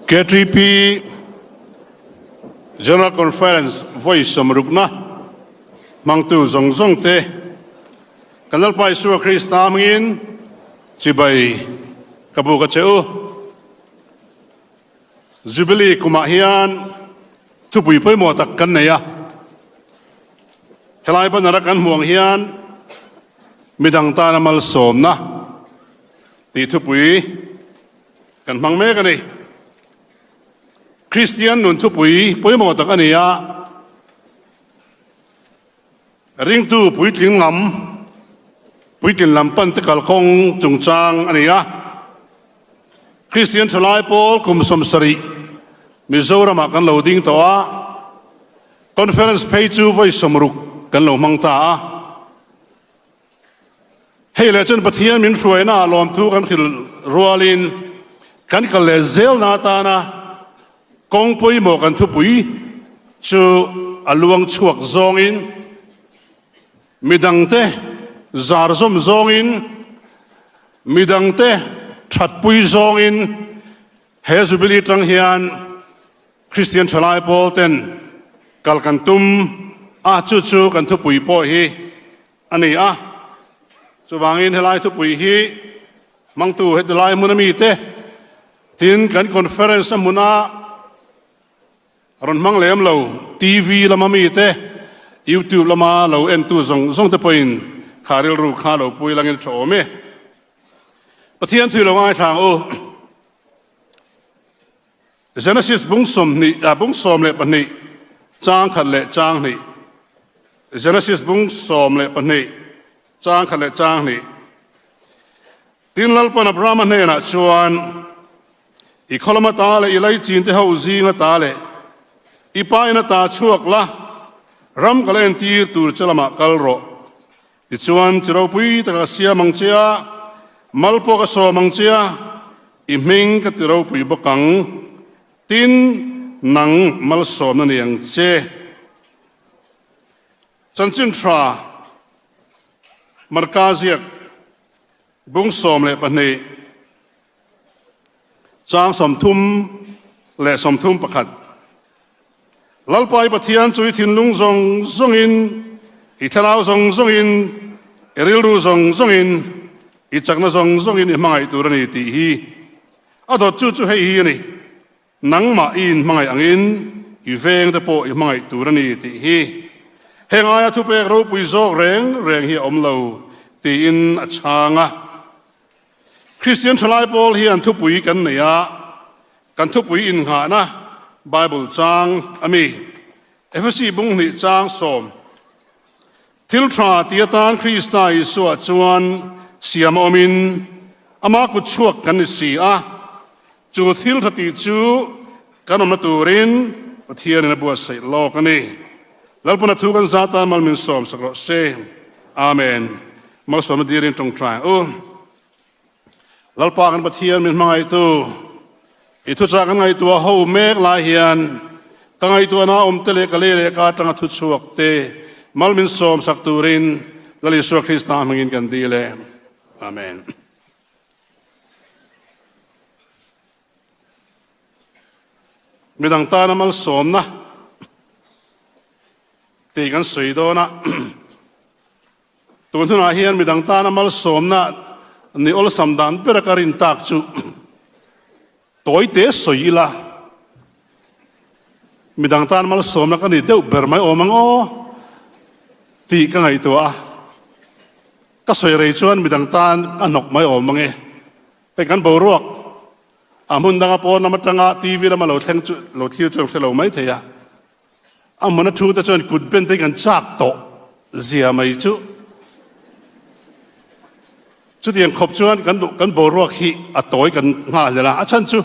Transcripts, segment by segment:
KTP General Conference vawi sawmrukna hmangtu zawng zawng te kan Lalpa Isua Krista hmingin chibai ka buk a che u. Jubilee kumah hian thupui pawimawh tak kan nei a, helai banner a kan hmuh ang hian midang tana malsawmna tih thupui Kan hmang mek a ni. Kristian nun thupui pawimawh tak a ni a, ringtu puitling lam, puitlin lam pan te kalkawng chungchang a ni a. Kristian thalai pawl kum 70 Mizoramah kan lo ding tawh a, conference phei chu vawi 60 kan lo hmang ta a. Hei leh chuan Pathian min hruaina ah lawmthu kan hrilh rualin kan kal leh zelna atana kawng pawimawh kan thupui chu a luang chhuak zawngin midangte zar zawm zawngin midangte thatpui zawngin he Jubilee tang hian Kristian thalai pawl ten kal kan tum a, chu chu kan thupui pawh hi a ni a. Chuvangin helai thupui hi hmangtu heti lai hmun ami te tin kan conference a hmuna rawn hmang lem lo TV lama mi te YouTube lama lo entu zawng zawng te pawhin kha rilru kha lo pui langin tha awm e. Pathian thui lo ngaithla ang u. Genesis bung 20 bung 12 chang khat leh chang hnih Genesis bung 12 chang khat leh chang hnih Tin Lalpan Abrahama hnenah chuan i khawlama ta leh i laichin te ho zinga ta leh i pa ina ta chhuak la ram ka la entir tur che lamah kal rawh. Tichuan, chi ropui taka ka siam ang che a, mal pawh ka sawm ang che a, i hming ka ti ropui bawk ang. Tin, nang malsawmna ni ang che. Chanchin tha Marka ziak bung 12 chang 30 leh 31. Lalpa i Pathian chu i thinlung zawng zawngin, i thlarau zawng zawngin, i rilru zawng zawngin, i chakna zawng zawngin i hmangaih tur a ni tih hi a dawt chu chu hei hi a ni, Nangmah i inhmangaih angin i vengte pawh i hmangaih tur a ni tih hi. Heng aia thupek ropui zawk reng reng hi a awm lo tiin a chhang a. Kristian thalai pawl hian thupui kan nei a, Kan thupui innghahna Bible chang a mi? Efesi bung hnih chang 10. Thil tha ti atan Krista Isua chuan siam a awmin ama kut chhuak kan ni si a, chu thil tha tih chu kan awmna turin Pathianin a buatsaih lawk a ni. Lalpana thu kan za tan mal min sawm sak rawh se. Amen. Malsawmna dirin tawngtai ang u. Lalpa kan Pathian min hmangaihtu, i thuchah kan ngaihtuah ho mek lai hian ka ngaihtuahna awm te leh ka lei leh ka atanga thuchhuak te mal min sawm sak turin Lal Isua Krista hmangin kan dil e. Amen. Midang tana malsawmna tih kan sawi dawn a. Tun hunah hian midang tana malsawmna ni awlsam dan bera ka rin tak chu tawite sawi ila, midang tan malsawmna ka ni deuh ber mai awm ang aw tih ka ngaihtuah a, ka sawi rei chuan midang tan a hnawk mai awm ang e. Hei kan boruak a hmun danga pawn lam atanga TV lama lo thleng chu lo thlir chu an hre lo mai thei a. A hmun a thu te chuan kut ben te kan chak tawh zia mai chu. Chutiang khawp chuan kan kan boruak hi a tawi kan nghal hlel a, a chhan chu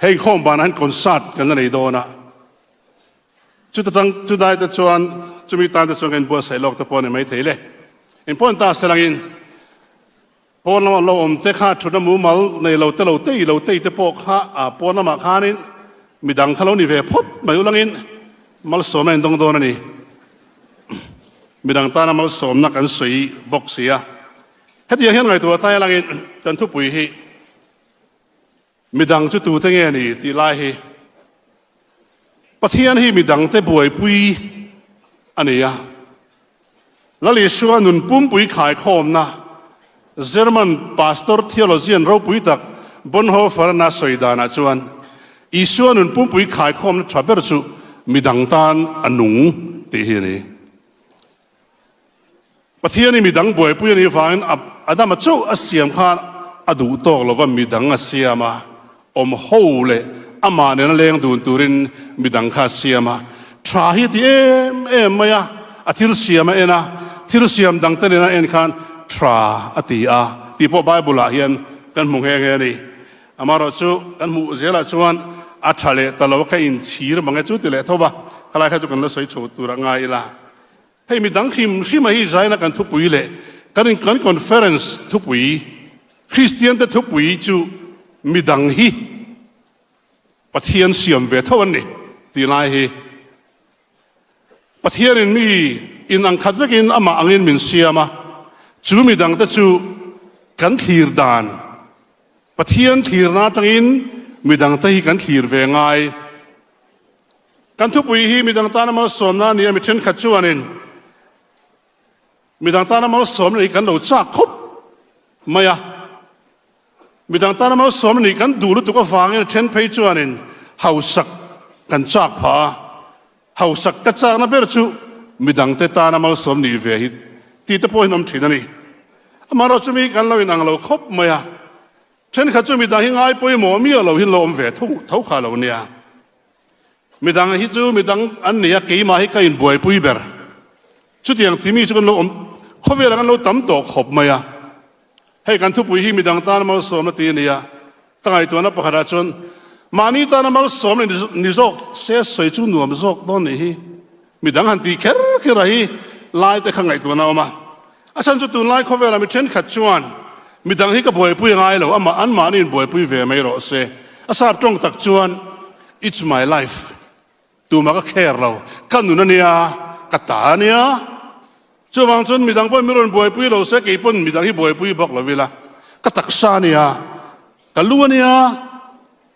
hei khawm banah hian concert kan la nei dawn a. Chuta tang chudai te chuan chumi tan te chuan kan inbuatsaih lawk te pawh a ni maithei le. Inpawhin ta selangin pawn lama lo awm te kha thutna mumal nei lo te lo tei lo tei te pawh kha a pawn lamah khanin midang kha lo ni ve phawt mai ulangin malsawmna in dawng dawn a ni. Midang tana malsawmna kan sawi bawk si a. Hetiang hian ngaihtuah tlai alangin kan thupui hi. Midang chu tute nge ni tih lai hi Pathian hi midangte buaipui a ni a. Lal Isua nun pumpui khaikhawmna German pastor theologian ropui tak Bonhoeffer-an a sawi danah chuan Isua nun pumpui khaikhawmna tha ber chu midang tan a nung tih hi a ni. Pathian hi midang buaipui a nih vangin Adama chauh a siam khan a duh tawk lova midang a siam a, awm ho leh amah nena leng dun turin midang kha a siam a. Tha hi a ti em em mai a, a thil siam a en a, thil siam dangte nena en khan tha a ti a tih pawh Bible ah hian kan hmu nghe nghe a ni. Amaherawhchu kan hmuh zelah chuan a tha leh ta lo a, ka inchhir mang e chu ti leh tho va, khalai kha chu kan la sawi chho tur a ngai ila. Hei midang hrim hrim a hi zaina kan thupui leh kan in kan conference thupui Kristian te thupui chu midang hi Pathian siam ve tho an ni tih lai hi Pathian in mi in ang khat vekin amah angin min siam a, chu midang te chu kan thlir dan Pathian thlirna atangin midang te hi kan thlir ve ngai. Kan thupui hi midang tana malsawmna a ni a, mi thenkhat chuanin midang tana malsawmna nih kan lo chak khawp mai a. Midang tana malsawmna nih kan duh lutuk avangin a then phei chuanin hausak kan chak phah a. Hausak ka chakna ber chu midangte tana malsawm nih ve hi tih te pawhin awm thin a ni. Amaherawhchu mi kan lo inang lo khawp mai a. Thenkhat chu midang hi ngai pawimawh miah lo hin lo awm ve tho kha lo nia. Midang hi chu midang an nei a, keimah hi ka inbuaipui ber. Chutiang timi chu kan lo awm khawvelah kan lo tam tawh khawp mai a. Hei kan thupui hi midang tana malsawmna ti a ni a, ka ngaihtuahna pakhatah chuan mahni tana malsawmna ni zawk se sawi chu nuam zawk dawn nih hi. Midang han tih kher kher a hi lai te kha ngaihtuahna a awm a. A chhan chu tunlai khawvelah mi thenkhat chuan midang hi ka buaipui ngai lo, amah anmahni in buaipui ve mai rawh se. A sap tawng tak chuan It's my life, tumah ka care lo, ka nun a nia, ka ta a nia. Chuvang chuan midang pawhin min rawn buaipui lo se, kei pawn midang hi buaipui bawk lo ila, ka taksa a nia, ka lu a nia.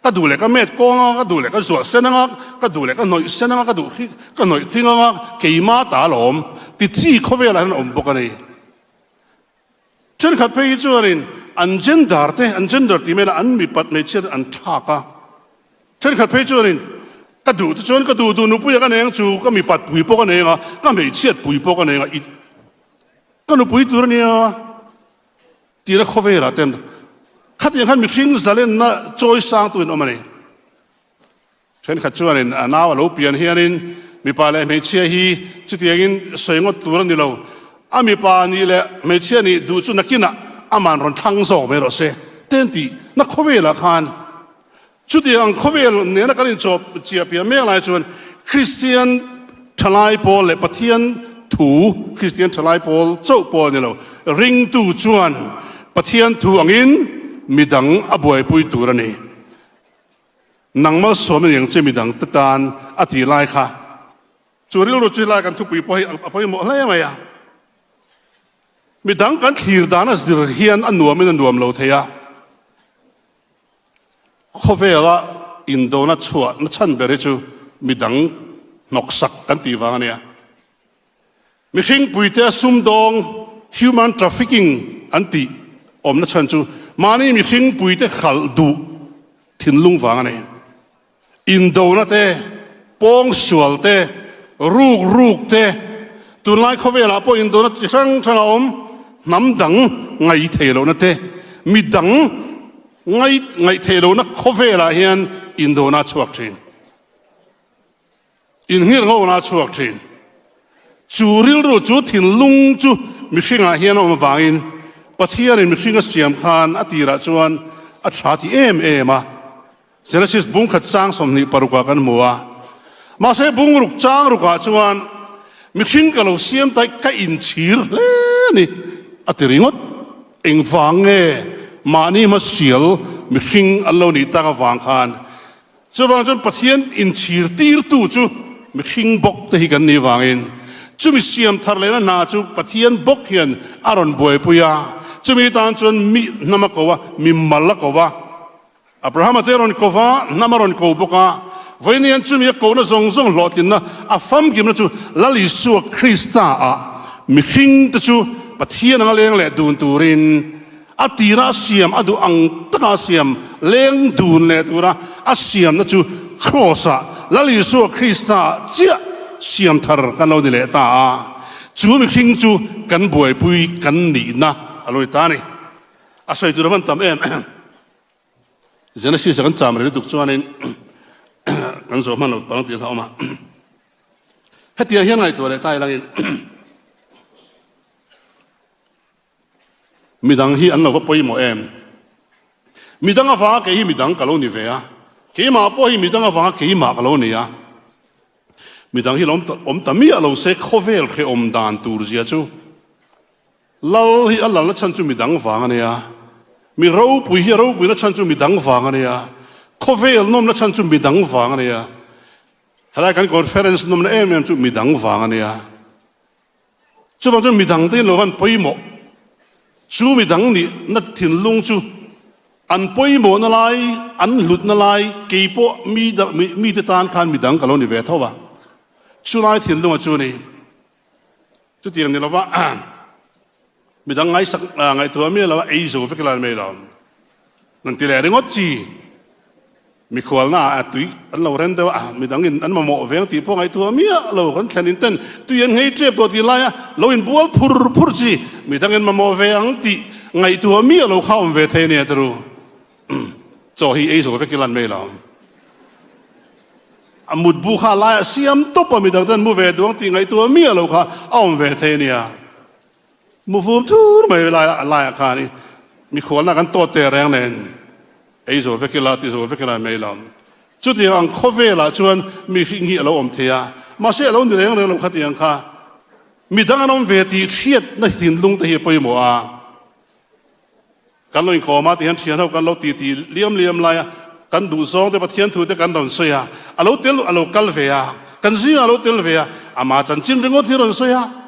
Ka duh leh ka met kawng anga, ka duh leh ka zuah sen anga, ka duh leh ka hnawih sen anga, ka duh khi ka hnawih hling anga, keima ta alawm ti chi khawvelah hian a awm bawk a ni. Thenkhat phei hi chuanin an gender te, an gender tih maiin an mipat hmeichhia te an thlak a. Thenkhat phei chuanin ka duh te chuan ka duh duh nupuia ka nei ang chu, ka mipat pui pawh ka nei anga, ka hmeichhiat pui pawh ka nei anga, i ka nupui tur a nia. Tira khawvelah ten khatiang khan mihring zalenna chawi sang tuin awm a ni. Thenkhat chuanin a nau a lo pian hianin mipa leh hmeichhia hi chutiangin sawi ngawt tur a ni lo. A mipa nih leh hmeichhia nih duh chu nakinah aman rawn thlang zawk mai rawh se ten tih na khawvelah khan Chutiang ang khawvel nena kan inchawp chiah piah mek lai chuan Kristian thalai pawl leh Pathian thu Kristian thalai pawl chauh pawh a ni lo. Ringtu chuan Pathian thu angin midang a buaipui tur a ni. Nang malsawm a ni ang che midang te tan a tih lai kha. Chu rilru chu helai kan thupui pawh hi a pawimawh hle mai a. Midang kan thlir dan a zir hian a nuamin a nuam lo thei a. Khawvela indona chhuah na chhan ber hi chu midang hnawksak kan tih vang a nia. Mihring puite a sumdawng, human trafficking, an tih awmna chhan chu mahni mihring puite khalh duh thinlung vang a ni. Indona te, pawngsual te, ruk ruk te, tunlai khawvelah pawh indona chi hrang hrang a awm, hnam dang ngaih theih lohna te, mi dang ngaih ngaih theih lohna khawvelah hian indona a chhuak thin. Innghirngona a chhuak thin. Chu rilru, chu thinlung chu mihringah hian a awm avangin Pathianin mihring a siam khan a tirah chuan a tha ti em em a. Genesis bung khat chang 26 ah kan hmu a. Mahse bungruk chang rukah chuan mihring ka lo siam taih ka inchhir hle a ni a ti ringawt. Engvang nge mahni hmasial mihring an lo nih tak avang khan Chuvang chuan Pathian inchhir tirtu chu mihring bawk te hi kan nih vangin chumi siam thar lehna hna chu Pathian bawk hian a rawn buaipui a, chumi tan chuan mi hnam a ko a, mi mal a ko a. Abrahama te rawn ko va, hnam a rawn ko bawk a. Vawiin hian chumi a kohna zawng zawng hlawhtlinna a famkimna chu Lal Isua Krista ah mihring te chu Pathian anga leng leh dun turin a tira a siam a duh ang taka a siam leng dun leh tura a siamna chu Kraws ah Lal Isua Krista ah chiah siam thar kan lo ni leh ta a. Chu mihring chu kan buaipui kan nihna a lo ni ta a ni. A sawi tur a van tam em. Genesis a kan cham rei lutuk chuanin kan zawh hman lo pang tih a awm a. Hetiang hian ngaihtuah leh ta ilangin midang hi an lo va pawimawh em. Midang avanga kei hi midang ka lo ni ve a, keimah pawh hi midang avanga keimah ka lo ni a. Midang hi lo awm ta miah lo se khawvel hrehawm dan tur zia chu Lal hi a lalna chhan chu midang vang a nia, mi ropui hi a ropuina chhan chu midang vang a nia, khawvel nawmna chhan chu midang vang a nia, helai kan conference nawmna em em chu midang vang a nia. Chuvang chuan midang te lo han pawimawh, chu midang nihna thinlung chu an pawimawhna lai, an hlutna lai keipawh mi mite tan khan midang ka lo ni ve tho a, chulai thinlunga chu ni. Chutiang ni lova midang ngaisak ngaihtuah miah lo a ei zo vek lai mai lo. Nan ti leh ringawt chi mikhualna ah tui an lo ren deuh a, midang in an mamawh veng tih pawh ngaihtuah miah lo kan thlen in ten tui an nghei tep tawh tih laia lo in bual phur phur chi midang in mamawh ve ang tih ngaihtuah miah lo kha awm ve thei ania te ru. Chaw hi ei zo vek i lan mai lo. A mutbu kha a laiah siam tawp a, midang ten mu ve duang tih ngaihtuah miah lo kha a awm ve thei a nia. Mu vum thur mai laiah a laiah khan i mikhualna kan tawt teh reng nen ei zo vek ila ti zo vek ila mai lo. Chutiang ang khawvelah chuan mihring hi a lo awm thei a, mahse a lo ni reng reng lo khatiang kha midang an awm ve tih hriatna thinlung te hi a pawimawh a. Kan lo inkawm a tihian thian ho kan lo titi liam liam lai a, kan duh zawng te Pathian thu te kan rawn sawi a, a lo tel a lo kal ve a, kan zingah a lo tel ve a, ama chanchin ringawt hi a rawn sawi a.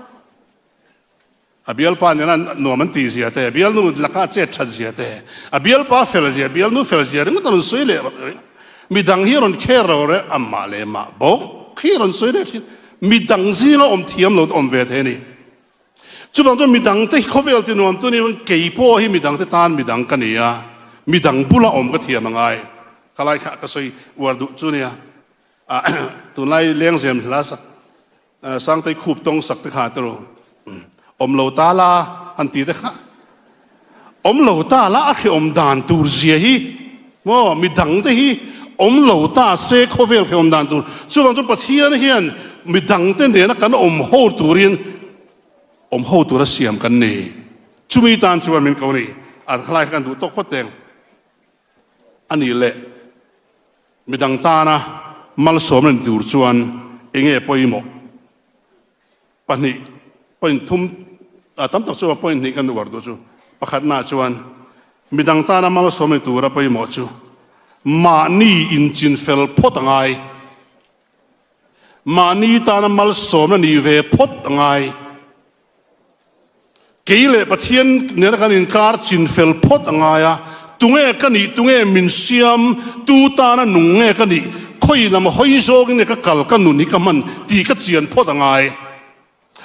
A bialpa nena nuam an tih zia te, a bialnu laka a chet that zia te, a bialpa fel zia, bialnu fel zia ringawt a rawn sawi leh reng. Midang hi a rawn kher lo reng, amah leh mah bawk hi a rawn sawi leh thin. Midang zinga awm thiam lo te awm ve thei a ni. Chuvang chuan midangte khawvel ti nuam tu ni kei pawh hi midangte tan midang ka ni a, midang bula awm ka thiam a ngai. Ka lai kha ka sawi uar duh chu nia. Tunlai lengzem hla sak Sangtei khup tawng sak te kha te ru awm lo ta la han ti te kha awm lo ta la a hrehawm dan tur zia hi maw midangte hi awm lo ta se khawvel hrehawm dan tur chuvang chuan Pathian hian midangte nena kan awm ho turin awm ho tura siam kan ni chumi tan chuan min ko ni a khalai kha kan duh tawk phawt teng a nih leh midang tana malsawmna ni tur chuan enge pawimawh Pahnih, point thum, a tam tak chu point hnih kan uar duh chu. Pakhatnaah chuan midang tana malsawm ni tura pawimawh chu mahni inchin fel phawt a ngai. Mahni tana malsawmna ni ve phawt a ngai. Kei leh Pathian nena kan inkar chin fel phawt a ngai a, tunge ka nih, tunge min siam, tu tana nung nge ka nih, khawi lam hawi zawngin nge ka kal, ka nun hi ka hman tih ka chian phawt a ngai.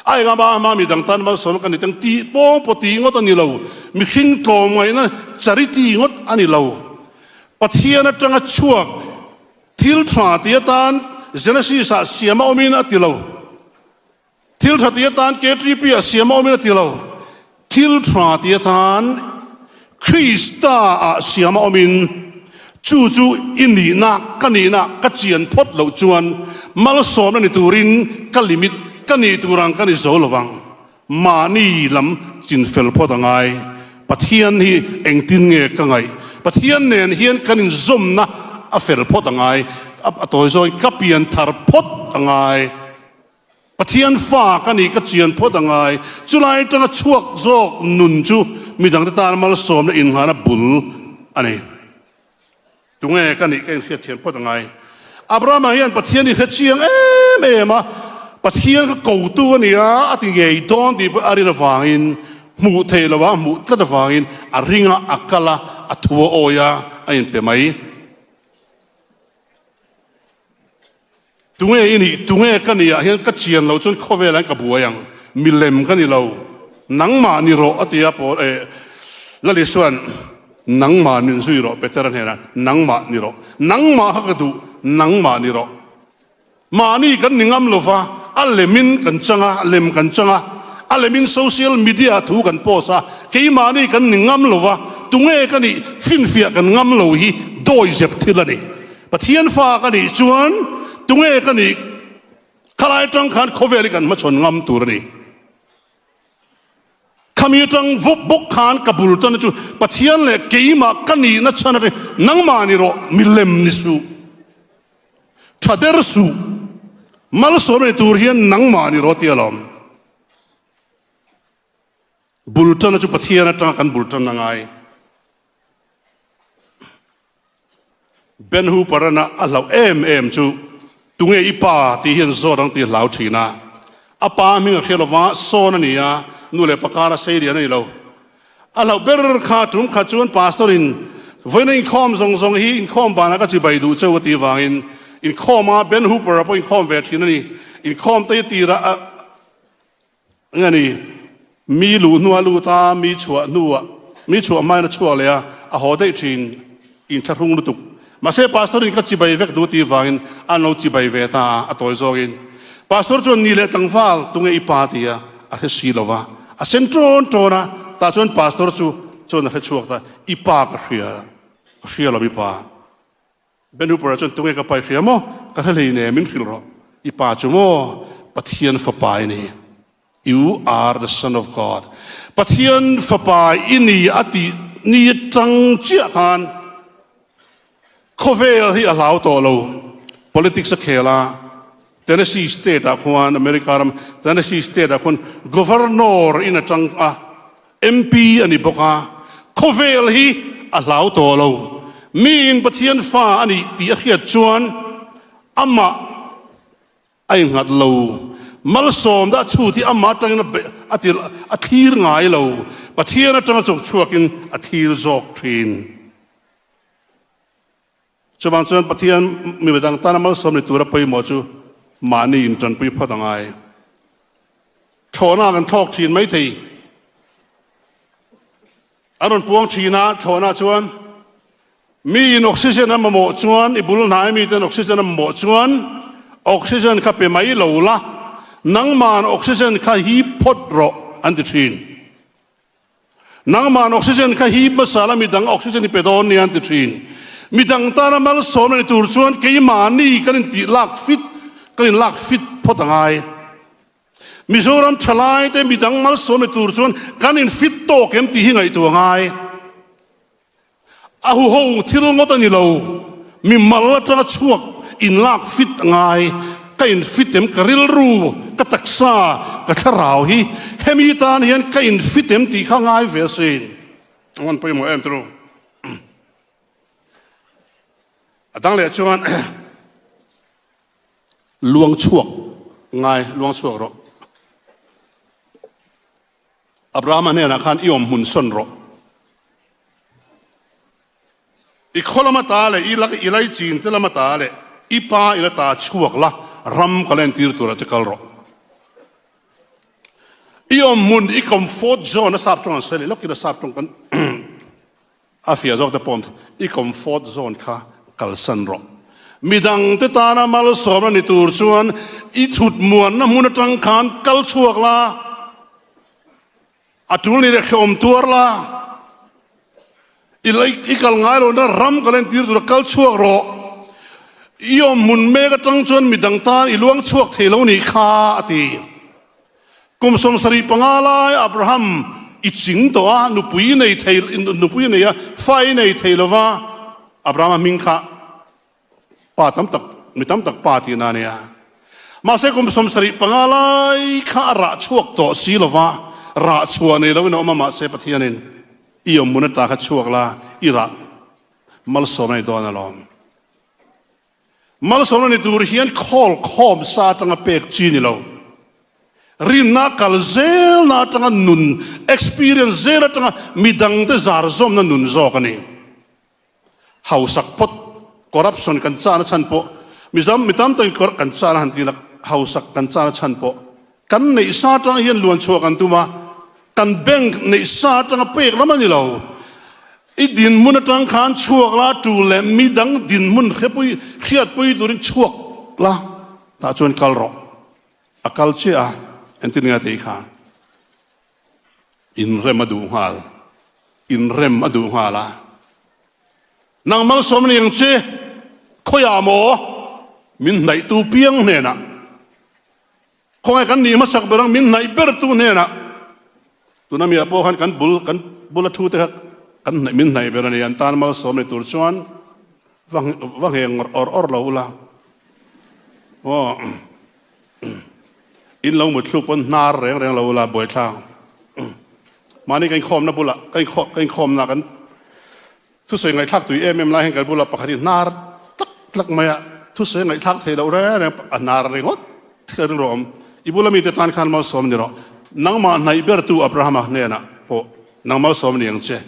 A enga mah hma midang tan malsawmna ka ni teng tih pawng pawh tih ngawt a ni lo, mihring tlawmngaihna charity ngawt a ni lo. Pathian atanga chhuak thil tha tih atan Genesis-ah siam a awmin a ti lo. Thil tha ti atan KTP a siam a awmin a ti lo. Thil tha ti atan Krista ah siam a awmin chu chu i nihna, ka nihna ka chian phawt loh chuan malsawmna ni turin ka limit ka nih tur ang ka ni zo lo vang. Mahni lam chinfel phawt a ngai. Pathian hi engtin nge ka ngaih? Pathian nen hian kan inzawmna a fel phawt a ngai. A tawi zawngin ka pian thar phawt a ngai. Pathian fa ka nih ka chian phawt a ngai. Chulai atanga chhuak zawk nun chu midangte tana malsawmna inngahna bul a ni. Tunge ka nih ka inhriat thiam phawt a ngai. Abrahama hian Pathian i hre chiang em em a, Pathian ka kotu a ni a, a ti ngei dawn tih pawh a rin avangin. Hmuh theih loh a hmuh tlat avangin a ring a, a kal a, a thu a awi a, a inpe mai. Tunge i nih? Tunge ka nih ah hian ka chian loh chuan khawvelah hian ka buai ang. Milem ka ni lo. Nangmah ni rawh a ti a Paul eh Lal Isua'n nangmah min zui rawh Petera hnenah nangmah ni rawh. Nangmah kha ka duh nangmah ni rawh. Mahni kan ni ngam lova a lemin kan chang a, lem kan chang a, a lemin social media ah thu kan post a, keimahni kan ni ngam lova tunge ka nih finfiah kan ngam lo hi dawi zep thil a ni. Pathian fa ka nih chuan tunge ka nih khalai atang khan khawvel hi kan hmachhawn ngam tur a ni. Khami atang vawp bawk khan ka bul tan chu Pathian leh keimah ka nihna chhan atang nangmah ni rawh milem ni suh. Tha der suh. Malsawm nei tur hian nangmah ni rawh tia lawm. Bul tana chu Pathian atanga kan bul tan a ngai. Ben Hooper ana a hlauh em em chu tunge i pa tih hian zawt ang tih a hlau thin a. A pa hming a hria lova sawn a ni a, nu leh pa kara sei lian a ni lo. A hlauh ber kha tum khat chuan Pastor in vawiina inkhawm zawng zawng hi inkhawm banah ka chibai duh cheu a tih vangin inkhawm a Ben Hooper a pawh inkhawm ve thin a ni. Inkhawm te hi tirah a eng a ni mi luh hnuah a lut a, mi chhuah hnuah mi chhuah hmain a chhuak leh a, a haw daih thin inthlahrung lutuk. Mahse Pastor in ka chibai vek duh tih vangin an lo chibai ve ta a, a tawi zawkin Pastor chuan ni leh tlangval tunge i pa ti a, a hre si lo va, a sen ṭawn ṭawn a, tah chuan Pastor chu chuan a hre chhuak ta, i pa ka hria, ka hria lo i pa. Ben Hooper-a chuan tunge ka pa i hria maw? Ka hre hlei ne, min hrilh rawh. I pa chu maw? Pathian fapa i ni. You are the son of God. Pathian fapa i ni a tih ni atang chiah khan khawvel hi a hlau tawh lo. Politics a khel a, Tennessee state ah khuan, America ram Tennessee state ah khuan Governor in atang a, MP a ni bawk a, khawvel hi a hlau tawh lo. Miin Pathian fa a nih tih a hriat chuan amah A innghat lo. Malsawm dah chhut hi amah atangin a be a ti a thlir ngai lo. Pathian atanga chawk chhuakin a thlir zawk thin. Chuvang chuan Pathian mi dang tana malsawm ni tura pawimawh chu mahni intanpui phawt a ngai. Thlawhna kan thlawk thin maithei. A rawn puang thin a, thlawhna chuan miin oxygen a mamawh chuan, i bul hnai miten oxygen a mamawh chuan oxygen kha pe mai lo la, nangman oxygen kha hip phawt rawh an ti thin. Nangman oxygen kha hip hmasa la midang oxygen i pe dawn nia an ti thin. Midang tana malsawm a ni tur chuan keimahni kan intih lak fit, kan inlak fit phawt a ngai. Mizoram thalai te midang malsawm ni tur chuan kan in fit tawk em tih hi ngaihtuah ngai. A huho thil ngawt a ni lo, mi mal atanga chhuak in lak fit a ngai. Ka in fit em ka rilru, ka taksa, ka thlarau hi hemi tan hian ka in fit em tih kha ngai ve asin. A ngan pawimawh em turu. A dang leh chuan Luang chhuak ngai, luang chhuak rawh. Abrahama hnenah khan i awm hmun sawn rawh. I khaw lama ta leh i lak i laichin te lama ta leh i pa ina ta chhuak la, ram ka lentir turah che kal rawh. I awm hmun, i comfort zone a sap tawng an sawi leh lawkin a sap tawng kan A fiah zawk te pawh i comfort zone kha kalsan rawh. Midang te tana malsawmna ni tur chuan i chhut muanna hmun atang khan kal chhuak la, a tul ni leh hrehawm tuar la, i kal ngai lohna ram ka lentir tura kal chhuak rawh. I awm hmun mek atang chuan midang tan i luang chhuak thei lo nih kha, a ti. Kum 75 lai Abraham i ching tawh a, nupui nei thei, nupui nei a, fa i nei thei lova, Abrahama hming kha pa tam tak, mi tam tak pa tihna a nia. Mahse kum 75 lai kha a rah chhuak tawh si lova, rah chhuah nei loin a awm a, mahse Pathianin i awmhmun ata kha chhuak la, i rah malsawm a ni dawn alawm. Malsawmna ni tur hian khawl khawm sa atanga pek chi ni lo. Rinna kal zelna atanga nun experience zel atanga midangte zar zawmna nun zawk a ni. Hausak phawt corruption kan chahna chhan pawh Mizam mi tam takin kan chahna han ti la hausak kan chahna chhan pawh kan neih sa atang hian luan chhuah kan tum a, kan bank neih sa atanga pek lam a ni lo. I dinhmun atang khan chhuak la tul leh midang dinhmun hrepui hriatpui turin chhuak la tah chuan kal rawh. A kal chiah a, entir nge a tih kha? Inrem a duh nghal, inrem a duh nghal a. Nang malsawm ni ang che, khawiah maw min hnaihtu piang hnenah, khawngaih kan nih hmasak ber ang min hnaih bertu hnenah, tuna miah pawh khan kan bul kan bula thu te kha kan hnaih min hnaih ber a ni, an tan malsawm ni tur chuan va va ngheng awr awr lo ula. Aw. In lo muthluk pawn hnar reng reng lo ula buaithlak. Mahni ka inkhawmna bulah ka inkhawm ka inkhawmna kan thusawi ngaihthlak tui em em lai hian kan bulah pakhat hi hnar tlak tlak mai a, thusawi ngaihthlak thei loh reng reng a hnar ringawt thil rilru a awm. I bula mite tan khan malsawm ni rawh. Nangmah hnaih bertu Abrahama hnenah pawh nang malsawm ni ang che.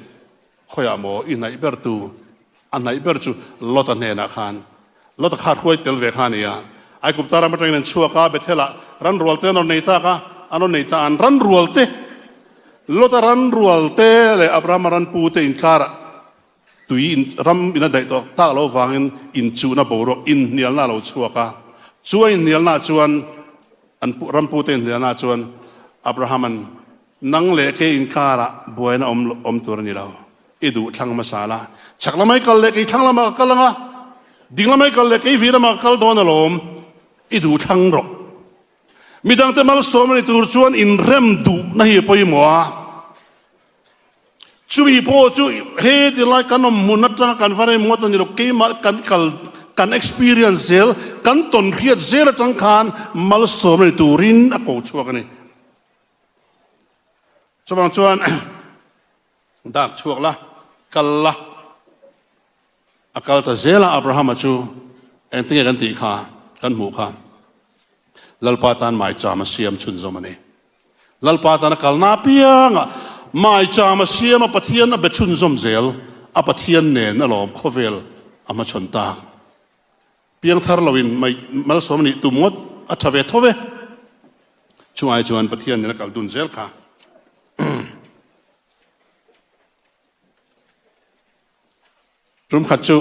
Khawiah maw i hnaih ber tu? A hnaih ber chu Lota hnenah khan. Lota kha hruai tel ve kha a ni a. Aigupta ram atangin an chhuak a, Bethel-ah ran rual te an rawn nei tak a, an rawn nei ta. An ran rual te, Lota ran rual te leh Abrahama ran pu te inkarah tui in ram in a daih tawh tak loh vangin inchuhna boruak inhnialna a lo chhuak a. Chu a inhnialnaah chuan an ram pu te inhnialnaah chuan Abrahama'n Nang leh kei inkarah buaina awm awm tur a ni lo. I duh thlang hmasa la. Chhak lamah i kal leh kei thlang lamah ka kal ang a, ding lamah i kal leh kei vih lamah ka kal dawn alawm. I duh thlang rawh. Midangte malsawm a ni tur chuan inrem duhna hi a pawimawh a. Chumi pawh chu he tilai kan awm hmun atanga kan va rem ngawt a ni lo. Keimah kan kal kan experience zel, kan tawn hriat zel atang khan malsawm a ni turin a ko chhuak a ni. Chuvang chuan dak chhuak la, kal la, a kal ta zel a Abrahama chu engtinge kan tih kha kan hmuh kha Lalpa tan maicham a siam chhunzawm a ni. Lalpa tan a kalna apianga maicham a siam a Pathian a be chhunzawm zel a Pathian nen alawm khawvel a hmachhawn tak. Piangthar loin mai malsawm nih tum ngawt a tha ve tho ve. Chungai chuan Pathian nen a kal dun zel kha. Tum khat chu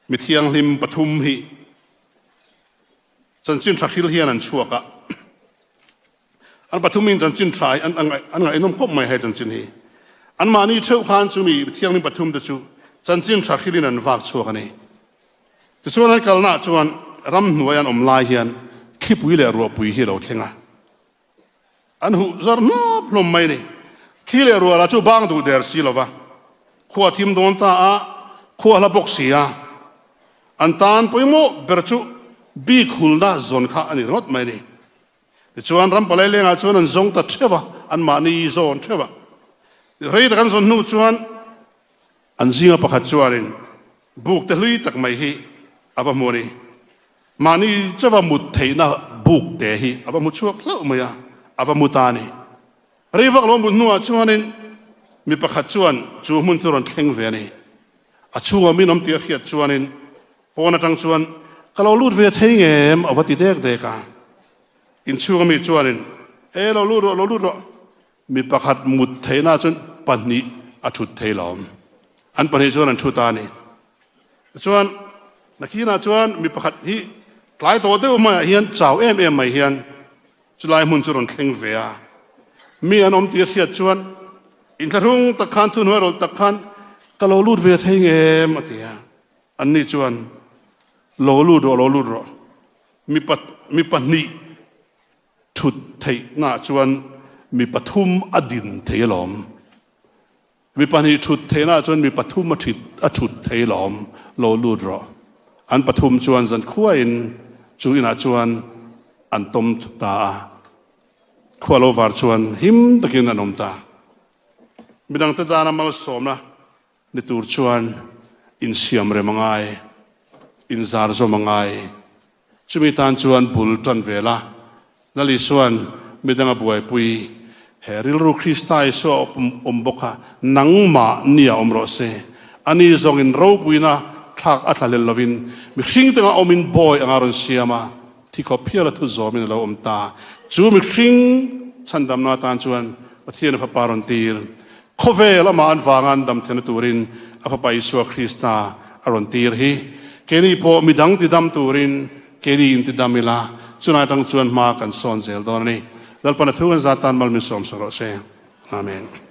mi thianghlim pathum hi chanchin tha hril hian an chhuak a. An pathumin chanchin tha hi an an ngaihnawm khawp mai he chanchin hi. Anmahni theuh khan chumi thianghlim pathumte chu chanchin tha hrilhin an vak chhuak a ni. Tichuan an kalnaah chuan ramhnuai an awm lai hian thlipui leh ruahpui hi a lo thleng a. An huh zar hnawp hlawm mai a ni. Thli leh ruah lah chu bang duh der si lova. Khua thim dawn ta a, khua hla bawk si a. An tan pawimawh ber chu bik hulna zawn kha a ni ringawt mai a ni. Tichuan ram palai lengah chuan an zawng ta theuh a, anmahni zawn theuh a. Rei tak an zawn hnu chuan an zinga pakhat chuanin buk te hlui tak mai hi a va hmu a ni. Mahni chauha mut theihna buk te hi a va hmu chhuak hlauh mai a, a va mu ta a ni. Rei vak lo mut hnuah chuanin mi pakhat chuan chu hmun chu rawn thleng ve a ni. A chhungah min awm tih a hriat chuanin Pawn atang chuan, Ka lo lut ve thei ngem? a va ti dek dek a. Inchhunga mi chuanin, E, lo lut rawh, lo lut rawh. Mi pakhat mut theihna chuan pahnih a thut thei lo. An pahnih chuan an thu ta a ni. Tichuan, nakinah chuan mi pakhat hi tlai tawh deuh maiah hian chau em em mai hian chulai hmun chu rawn thleng ve a. Mi an awm tih a hriat chuan inthlahrung tak khan, thuhnuai rawlh tak khan, Ka lo lut ve thei ngem? a ti a. Anni chuan, Lo lut rawh, lo lut rawh. Mi pa, mi pahnih thut theihnaah chuan mi pathum a din thei alawm. Mi pahnih thut theihnaah chuan mi pathum a thit, a thut thei alawm. Lo lut rawh. An pathum chuan zankhuain chu inah chuan an tawm ta a. Khua lo var chuan him takin an awm ta. Midangte tana malsawmna Ni tur chuan insiam rem a ngai, inzar zawm a ngai. Chumi tan chuan bul tan ve la. Lal Isua'n midang a buaipui. He rilru Krista Isua awm bawk kha nangmah nia awm rawh se. Ani zawngin ropuina thlak a thlahlel lovin mihring tengah awmin bawi anga rawn siam a, thi khawp hial a thu zawmin a lo awm ta. Chu mihring chhandamna atan chuan Pathian a Fapa rawn tir. Khawvel amah an vanga an dam theihna turin a Fapa Isua Krista a rawn tir hi. Keini pawh midang tidam turin Keini in ti dam ila, chulai atang chuan hma kan sawn zel dawn a ni. Lalpan a thu kan zat tan mal min sawm saw rawh se. Amen.